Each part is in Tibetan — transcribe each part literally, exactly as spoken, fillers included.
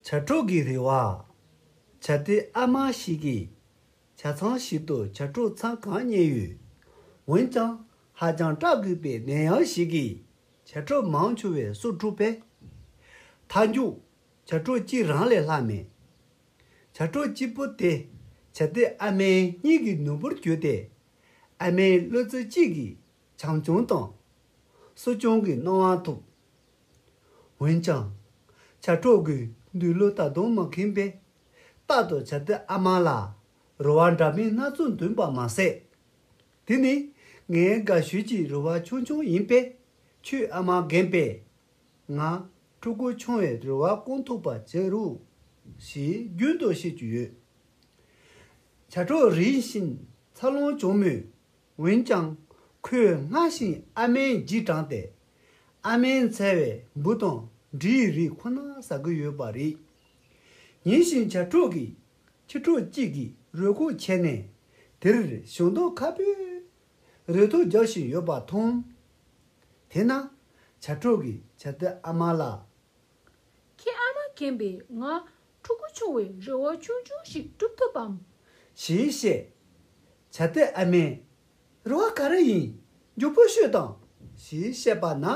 བྱ་ཕྲུག་གི་རེ་བ། བྱ་དེ་ཨ་མ་ཞིག་གིས་ཆ་ཚང་ཞིག་ཏུ་བྱ་ཕྲུག་ཚང་གང་རྙེད་ཡོད། འོན་ཀྱང་ཧ་ཅང་སྐྲག་དགོས་པའི་ནད་ཡམས་ཤིག་གིས་བྱ་ཕྲུག་མང་ཆེ་བའི་སྲོག་འཕྲོག་པས། མཐའ་མཇུག་བྱ་ཕྲུག་གཅིག་རང་ལས་ལྷག་མེད། བྱ་ཕྲུག་གཅིག་པོ་དེ་བྱ་དེ་ཨ་མའི་སྙིང་གི་ནོར་བུར་གྱུར་ཏེ། ཨ་མའི་བློ་རྩེ་གཅིག་གིས་བྱམས་སྐྱོང་དང་། གསོ་སྐྱོང་གི་གནང་བ་ཐོབ། འོན་ཀྱང་། བྱ་ཕྲུག་གི་འདོད་བློ་ད་དུང་མ་ཁེངས་པས། རྟག་ཏུ་བྱ་དེ་ཨ་མ་ལ་རེ་བ་འདྲ་མིན་སྣ་ཚོགས་འདོན་པ་མ་ཟད། དེ་ནི་ངའི་དགའ་ཤོས་ཀྱི་རེ་བ་ཆུང་ཆུང་ཡིན་པས། ཁྱོད་ཨ་མ་རྒན་པས། ང་ཕྲུ་གུ་ཆུང་བའི་རེ་བ་སྐོང་ཐུབ་པ་བྱེད་རོགས། ཞེས་རྒྱུན་དུ་བཤད་ཀྱི་ཡོད། བྱ་ཕྲུག་རིམ་བཞིན་འཚར་ལོངས་བྱུང་མོད། འོན་ཀྱང་ཁོས་སྔར་བཞིན་ཨ་མའི་རྗེས་འབྲངས་ཏེ། ཨ་མའི་འཚོ་བའི་འབུ་དང་འབྲས་རིགས་ཁོ་ན་ཟ་གི་ཡོད་པ་རེད། ཉིན་ཞིག་བྱ་ཕྲུག་གིས་ཁྱི་ཕྲུག་གཅིག་གི་རུས་ཁུག་ཁྱེར་ནས། དེར་ཞུན་མདོག་ཁ་པོས་རུ་ཐོག་རྒྱག་བཞིན་ཡོད་པ་མཐོང་། དེས་ན་བྱ་ཕྲུག་གིས་བྱ་དེ་ཨ་མ་ལ། ཁྱེད་ཨ་མ་རྒན་པས་ང་ཕྲུ་གུ་ཆུང་བའི་རེ་བ་ཆུང་ཆུང་ཞིག་སྒྲུབ་ཐུབ་བམ། ཞེས་བཤད། བྱ་དེ་ཨ་མས། རེ་བ་ག་རེ་ཡིན། མགྱོགས་པོ་ཤོད་དང་། ཞེས་བཤད་པ་ན།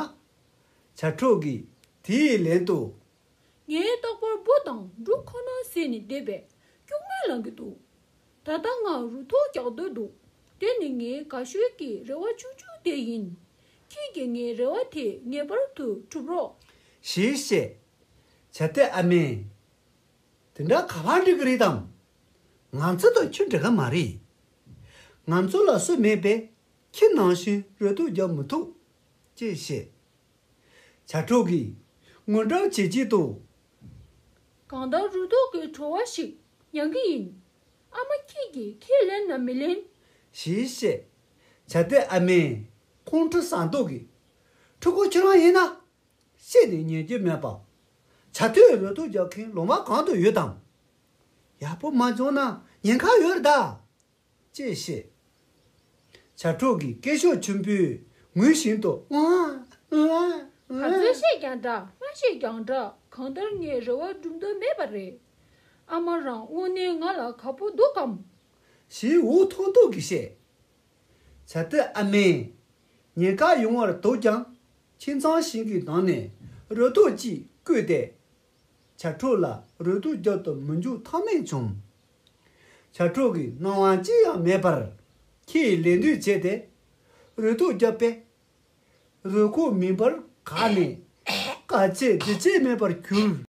བྱ་ཕྲུག་གིས་དེའི་ལན་དུ། ངའི་རྟག་པར་འབུ་དང་འབྲུ་ཁོ་ན་ཟས་ནས་བསྡད་པས་སྐྱུག་མེར་ལངས་ཀྱི་འདུག་ད་ལྟ་ང་རུ་ཐོག་རྒྱག་འདོད་འདུག་དེ་ནི་ངའི་དགའ་ཤོས་ཀྱི་རེ་བ་ཆུང་ཆུང་དེ་ཡིན། ཁྱེད་ཀྱིས་ངའི་རེ་བ་དེ་ངེས་པར་དུ་སྒྲུབ་རོགས། ཞེས་བཤད། བྱ་དེ་ཨ་མས། དེ་འདྲ་ག་པར་འགྲིག་གི་རེད་དམ། ང་ཚོ་དང་ཁྱོད་འགྲིག་གི་མ་རེད། ང་ཚོ་ལ་སུ་མེད་པས་ཁྱི་ནང་བཞིན་རུ་ཐོག་རྒྱག་མི་ཐུབ། ཅེས་བཤད། བྱ་ཕྲུག་གིས་ངུ་འབྲབ་བྱེད་ཀྱི་འདུག་གང་ལྟར་རུ་ཐོག་གི་བྲོ་བ་ཞིག་མྱང་གི་ཡིན། ཨ་མ་ཁྱེད་ཀྱིས་ཁས་ལེན་ནམ་མི་ལེན། ཞེས་བཤད། བྱ་དེ་ཨ་མས་ཁོང་ཁྲོ་ཟ་མདོག་གིས། ཕྲུ་གུ་ཁྱོད་རང་ཡིན་ན། བཤད་ནས་ཉན་རྒྱུ་མེད་པ། བྱ་ཐོས་རུ་ཐོག་རྒྱག་མཁན་ལོ་མ་གང་དུ་ཡོད་དམ། ཡག་པོ་མ་བྱུང་ན་ཉེན་ཁ་ཡོད་རེད་ད། ཅེས་བཤད། བྱ་ཕྲུག་གིས་སྐད་ཤུགས་ཆེན་པོས་ངུ་བཞིན་དུ་ཨ་ཨ་ཨ། ག་ཚོད་བཤད་ཀྱང་འདྲ་མ་བཤད་ཀྱང་འདྲ་གང་ལྟར་ངས་རེ་བ་སྒྲུབ་འདོད་མེད་པ་རེད། ཨ་མ་རང་དངོས་གནས་ང་ལ་དགའ་པོ་འདུག་གམ། ཞེས་འུ་ཐུག་ཐུག་གིས་བཤད། བྱ་དེ་ཨ་མས། ཉེན་ཁ་ཡོང་བར་འདུག་ཀྱང་ཁྱིམ་ཚང་ཞིག་གི་ནང་ནས་རུ་ཐོག་ཅིག་བརྐོས་ཏེ། བྱ་ཕྲུག་ལ་རུ་ཐོག་རྒྱག་ཏུ་མི་འཇུག་ཐབས་མེད་བྱུང་། བྱ་ཕྲུག་གིས་སྣང་བ་ཅི་ཡང་མེད་པར་ཁྱིའི་ལད་ཟློས་བྱས་ཏེ། རུ་ཐོག་བརྒྱབ་པས། རུས་ཁུག་མེ་འབར་ག་ནས་དཀའ་སྤྱད་བདེ་སྐྱིད་མེད་པར་གྱུར།